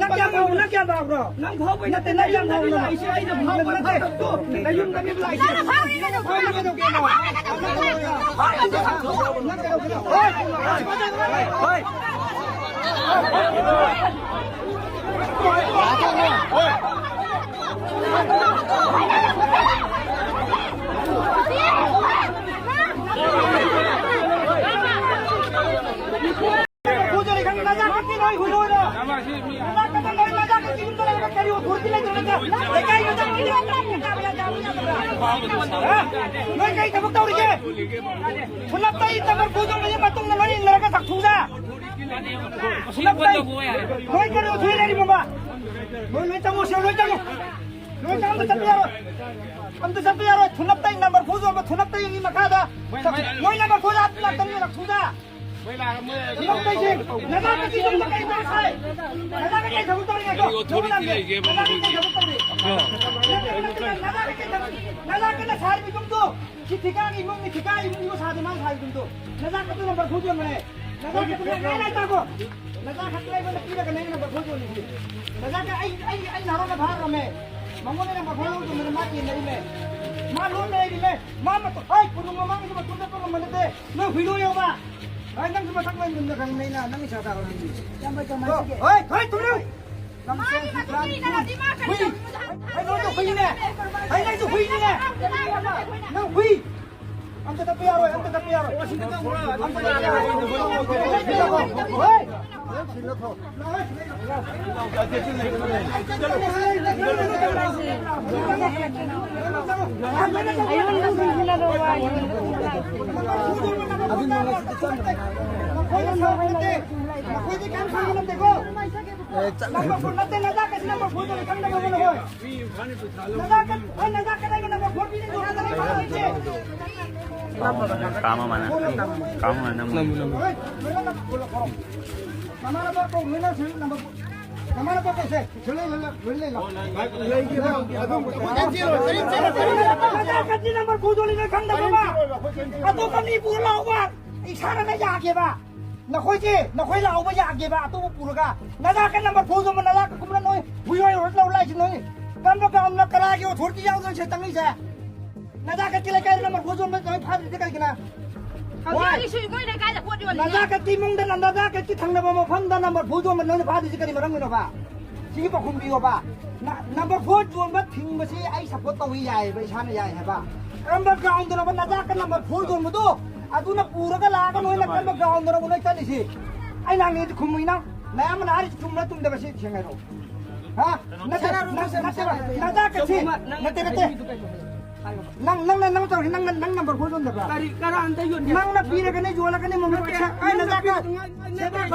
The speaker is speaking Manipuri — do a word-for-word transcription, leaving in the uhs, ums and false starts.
ꯅꯪ ꯀꯌꯥꯝ ꯐꯥꯎꯕ? ꯅꯪ ꯀꯌꯥꯝ ꯐꯥꯎꯕ꯭ꯔꯣ? ꯅꯪ ꯐꯥꯎꯕ ꯅꯠꯇꯦ, ꯅꯪ ꯌꯥꯝ ꯐꯥꯎꯕ ꯅꯠꯇꯦ꯫ ꯑꯩꯁꯦ ꯑꯩꯅ ꯐꯥꯎꯕ ꯅꯠꯇꯦ꯫ ꯅꯌꯨꯝꯗ ꯃꯤ ꯂꯥꯛꯏꯁꯦ꯫ ꯅꯪ ꯐꯥꯎꯕ ꯅꯠꯇꯦ꯫ ꯅꯪ ꯀꯩꯗꯧꯒꯦ? ꯍꯣꯏ꯫ ꯍꯣꯏ꯫ ꯅꯖꯥꯀꯠꯇꯤ ꯅꯣꯏ ꯍꯨꯏꯔꯣꯏꯔꯣ? ꯅꯖꯥꯀꯠꯇ ꯅꯣꯏ ꯅꯖꯥꯀꯠꯀꯤ ꯌꯨꯝꯗ ꯂꯩꯔꯒ ꯀꯔꯤ authority ꯂꯩꯗꯅ ꯅꯠꯇ꯭ꯔ? ꯂꯩꯀꯥꯏ ꯃꯆꯥ ꯅꯣꯏ ꯀꯩ ꯊꯕꯛ ꯇꯧꯔꯤꯒꯦ? ꯊꯨꯅꯞꯇꯩ ꯅꯝꯕꯔ ꯐꯣꯔ ꯖꯣꯟꯕꯒꯤ ꯃꯇꯨꯡꯗ ꯂꯣꯏ ꯏꯜꯂꯒ ꯆꯥꯛꯊꯨꯗ꯫ ꯊꯨꯅꯞꯇꯩ꯫ ꯅꯣꯏ ꯀꯔꯤ authority ꯂꯩꯔꯤꯕ? ꯅꯣꯏ ꯂꯣꯏ ꯆꯪꯉꯣ, ꯁꯤꯗ ꯂꯣꯏ ꯆꯪꯉꯣ꯫ ꯂꯣꯏ ꯆꯪꯉꯣ, ꯑꯝꯇ ꯆꯠꯄ ꯌꯥꯔꯣꯏ꯫ ꯑꯝꯇ ꯆꯠꯄ ꯌꯥꯔꯣꯏ꯫ ꯊꯨꯅꯞꯇꯩ ꯅꯝꯕꯔ ꯐꯣꯔ ꯖꯣꯟꯕ ꯊꯨꯅꯞꯇꯩ ꯃꯤ ꯃꯈꯥꯗ꯫ ꯅꯣꯏ ꯅꯝꯕꯔ ꯐꯣꯔ ꯖꯣꯟꯕ ꯂꯥꯛꯇꯅꯤ ꯆꯥꯛꯊꯨꯗ꯫ ꯅꯖꯥꯀꯠꯀꯤ ꯌꯨꯝꯗ ꯀꯩ ꯇꯧꯔ ꯁꯥꯏ? ꯅꯖꯥꯀꯠ ꯀꯩ ꯊꯕꯛ ꯇꯧꯔꯤꯒꯦ? ꯀꯔꯤ authority ꯂꯩꯒꯦꯕ ꯅꯖꯥꯀꯠ ꯀꯩ ꯊꯕꯛ ꯇꯧꯔꯤ? ꯅꯖꯥꯀꯠ ꯀꯩ ꯊꯕꯛ? ꯅꯖꯥꯀꯠꯅ ꯁꯥꯔꯤꯕ ꯌꯨꯝꯗꯣ, ꯁꯤ ꯊꯤꯀꯥꯒꯤ ꯏꯃꯨꯡꯅꯤ, ꯊꯤꯀꯥꯒꯤ ꯏꯃꯨꯡꯗꯨ ꯁꯥꯗꯦ, ꯃꯥꯅ ꯁꯥꯔꯤꯕ ꯌꯨꯝꯗꯣ꯫ ꯅꯖꯥꯀꯠꯇꯨ ꯅꯝꯕꯔ ꯐꯣꯔ ꯌꯣꯟꯕꯅꯦ꯫ ꯅꯖꯥꯀꯠꯇꯨ ꯅꯪ ꯉꯥꯏ ꯂꯥꯏ ꯇꯥꯒꯣ꯫ ꯅꯖꯥꯀꯠꯇꯨ ꯑꯩꯉꯣꯟꯗ ꯄꯤꯔꯒ ꯅꯪ ꯅꯝꯕꯔ ꯐꯣꯔ ꯌꯣꯜꯂꯤꯁꯤ꯫ ꯅꯖꯥꯀꯠ ꯑꯩ, ꯑꯩ, ꯑꯩ ꯅꯍꯥꯔꯣꯟꯅ ꯐꯥꯈ꯭ꯔꯕꯅꯦ꯫ ꯃꯉꯣꯟꯗ ꯅꯝꯕꯔ ꯐꯣꯔ ꯂꯧꯗꯕꯅꯤꯅ ꯃꯥ ꯀꯦꯟꯅꯔꯤꯃꯦ꯫ ꯃꯥ ꯂꯣꯟꯅ ꯂꯩꯔꯤꯃꯦ꯫ ꯃꯥ ꯃꯇꯣ-, ꯍꯩ, ꯀꯣꯅꯨꯡ ꯃꯃꯥꯡꯗꯁꯨ ꯃꯇꯣꯟ ꯆꯠꯄ ꯉꯝꯕ ꯅꯠꯇꯦ꯫ ꯅꯣꯏ ꯍꯨꯏꯔꯣ ꯌꯧꯕ꯫ ꯍꯣꯏ, ꯅꯪꯁꯨ ꯃꯊꯛ ꯂꯣꯏ ꯃꯨꯟꯅ ꯈꯪꯕꯅꯤꯅ ꯅꯪ ꯏꯁꯥ ꯇꯥꯔꯣ ꯅꯪꯗꯤ꯫ ꯏꯌꯥꯝꯕ ꯀꯃꯥꯏ ꯇꯧꯒꯦ? ꯍꯣꯏ, ꯍꯣꯏ, ꯊꯨꯝꯂꯨ꯫ ꯃꯥꯒꯤ ꯃꯇꯨꯡ ꯏꯟꯅꯔꯗꯤ ꯃꯥ ꯀꯔꯤ ꯍꯨꯏ꯫ ꯇꯧꯔꯤꯅꯣ? ꯍꯣꯏ, ꯅꯣꯏꯁꯨ ꯍꯨꯏꯅꯦ꯫ ꯍꯣꯏ, ꯅꯪꯁꯨ ꯍꯨꯏꯅꯤꯅꯦ꯫ ꯅꯪ ꯍꯨꯏ꯫ ꯑꯝꯇ ꯆꯠꯄ ꯌꯥꯔꯣꯏ, ꯑꯝꯇ ꯆꯠꯄ ꯌꯥꯔꯣꯏ꯫ ꯑꯝꯇ ꯆꯠꯄ ꯌꯥꯔꯣꯏ꯫ ꯍꯣꯏ꯫ ꯑꯩꯉꯣꯟꯗ ꯁꯤꯟꯅꯔꯣ, ꯋꯥ ꯅꯈꯣꯏꯗꯤ ꯀꯔꯤꯝ ꯈꯪꯕ ꯅꯠꯇꯦꯀꯣ꯫ ꯅꯝꯕꯔ ꯐꯣꯔ ꯅꯠꯇꯦ, ꯅꯖꯥꯀꯠꯁꯤ ꯅꯝꯕꯔ ꯐꯣꯔꯗꯨꯅꯤ ꯈꯪꯗꯕ ꯑꯃ ꯅꯈꯣꯏ꯫ ꯅꯖꯥꯀꯠ, ꯍꯣꯏ, ꯅꯖꯥꯀꯠ ꯍꯥꯏꯕ ꯅꯝꯕꯔ ꯐꯣꯔ ꯄꯤꯔꯤꯗꯨ ꯍꯥꯟꯅ ꯂꯩꯕ ꯅꯠꯇꯦ꯫ ꯀꯥꯝꯃ ꯃꯥꯅ, ꯀꯥꯝꯃ ꯃꯥꯅ ꯅꯝꯃꯨ꯫ ꯍꯣꯏ, ꯂꯣꯏꯅꯃꯛ ꯄꯨꯂꯞ ꯄꯨꯔꯛꯑꯣ꯫ ꯃꯃꯥꯟꯅꯕ ꯀꯧ, ꯂꯣꯏꯅ ꯁꯤ ꯅꯝꯕꯔ ꯐꯣꯔ꯫ ꯃꯃꯥꯟꯅꯕ ꯀꯧꯁꯦ, ꯁꯤ ꯂꯩ, ꯂꯩ, ꯂꯩ, ꯂꯣꯏ ꯂꯩ, ꯂꯥꯛꯑꯣ꯫ ꯅꯖꯥꯀꯠꯁꯤ ꯅꯝꯕꯔ ꯐꯣꯔꯗꯨꯅꯤ ꯈꯪꯗꯕ ꯑꯃ꯫ ꯑꯇꯣꯞꯄ ꯃꯤ ꯄꯨꯔ ꯂꯥꯛꯑꯣꯕ꯫ ꯏꯁꯥꯅ ꯌꯥꯒꯦꯕ꯫ ꯅꯈꯣꯏꯁꯦ, ꯅꯈꯣꯏ ꯂꯥꯛꯍꯧꯕ ꯌꯥꯒꯦꯕ, ꯑꯇꯣꯞꯄ ꯄꯨꯔꯒ꯫ ꯅꯖꯥ ꯀ ꯅꯝꯕꯔ ꯐꯣꯔ ꯌꯣꯟꯕ ꯅꯖꯥ ꯀ ꯀꯨꯝꯅ ꯅꯣꯏ ꯍꯨꯏ ꯍꯣꯏ ꯑꯣꯏꯔ ꯂꯧ ꯂꯥꯛꯏꯁꯤ ꯅꯣꯏ꯫ ꯀꯔꯝꯕ ꯒ꯭ꯔꯥꯎꯟꯗ ꯀꯅꯥꯒꯤ ꯑꯣꯊꯣꯔꯤꯇꯤ ꯌꯥꯎꯗꯅ ꯁꯤꯗ ꯆꯪꯉꯤꯁꯦ? ꯅꯖꯥ ꯀꯛꯀꯤ ꯂꯩꯀꯥꯏꯗ ꯅꯝꯕꯔ ꯐꯣꯔ ꯌꯣꯟꯕ ꯅꯣꯏ ꯐꯥꯗ꯭ꯔꯤꯁꯦ ꯀꯩꯒꯤꯅꯣ? ꯍꯧꯖꯤꯛ ꯍꯧꯖꯤꯛꯁꯨ ꯑꯩꯈꯣꯏ ꯂꯩꯀꯥꯏꯗ ꯄꯣꯠ ꯌꯣꯜꯂꯤꯅꯦ꯫ ꯅꯖꯥ ꯀꯛꯀꯤ ꯏꯃꯨꯡꯗ ꯅꯖꯥ ꯀꯛꯀꯤ ꯊꯪꯅꯕ ꯃꯐꯝꯗ ꯅꯝꯕꯔ ꯐꯣꯔ ꯌꯣꯟꯕ ꯅꯣꯏꯅ ꯐꯥꯗ꯭ꯔꯤꯁꯦ ꯀꯔꯤ ꯃꯔꯝꯒꯤꯅꯣꯕ? ꯁꯤꯒꯤ ꯄꯥꯎꯈꯨꯝ ꯄꯤꯌꯣꯕ꯫ ꯅ-, ꯅꯝꯕꯔ ꯐꯣꯔ ꯌꯣꯟꯕ ꯊꯤꯡꯕꯁꯤ ꯑꯩ ꯁꯞꯄꯣꯔꯠ ꯇꯧꯏ ꯌꯥꯏꯑꯕ, ꯏꯁꯥꯅ ꯌꯥꯏ ꯍꯥꯏꯕ꯫ ꯀꯔꯝꯕ ꯒ꯭ꯔꯥꯎꯟꯗꯅꯣꯕ ꯅꯖꯥ ꯀ ꯅꯝꯕꯔ ꯐꯣꯔ ꯌꯣꯟꯕꯗꯣ? ꯑꯗꯨꯅ ꯄꯨꯔꯒ ꯂꯥꯛꯑꯒ ꯅꯣꯏꯅ ꯀꯔꯝꯕ ꯒ꯭ꯔꯥꯎꯟꯗꯅꯣꯕ ꯅꯣꯏ ꯆꯠꯂꯤꯁꯤ? ꯑꯩꯅ ꯍꯪꯉꯤꯁꯤ ꯈꯨꯝꯃꯨ ꯏꯅꯥꯎ꯫ ꯅꯌꯥꯝꯕꯅ ꯍꯥꯏꯔꯤꯁꯤ ꯆꯨꯝꯕ꯭ꯔꯥ ꯆꯨꯝꯗꯕ꯭ꯔꯥ ꯁꯤ ꯊꯦꯡꯅꯔꯣ꯫ ꯍꯥ? ꯅꯠꯇꯦ, ꯅꯠꯇꯦ, ꯅꯠꯇꯦ, ꯅꯠꯇꯦ, ꯅꯠꯇꯦ, ꯅꯠꯇꯦ꯫ ꯅꯪ, ꯅꯪ, ꯅꯪ, ꯅꯪ ꯇꯧꯔꯤ, ꯅꯪ, ꯅꯪ ꯅꯝꯕꯔ ꯐꯣꯔ ꯌꯣꯟꯗꯕ꯭ꯔꯥ? ꯀꯔꯤ, ꯀꯔꯥꯝꯇ ꯌꯣꯟꯗꯦ꯫ ꯅꯪꯅ ꯄꯤꯔꯒꯅꯦ, ꯌꯣꯜꯂꯒꯅꯦ, ꯃꯃꯜ ꯅꯠꯇꯦ, ꯄꯩꯁꯥ, ꯑꯩ ꯅꯪꯅ ꯅꯖꯥ ꯀ-, ꯄꯤꯔꯒ ꯉꯥꯏ-, ꯉꯥꯏ-, ꯉꯥꯏ-,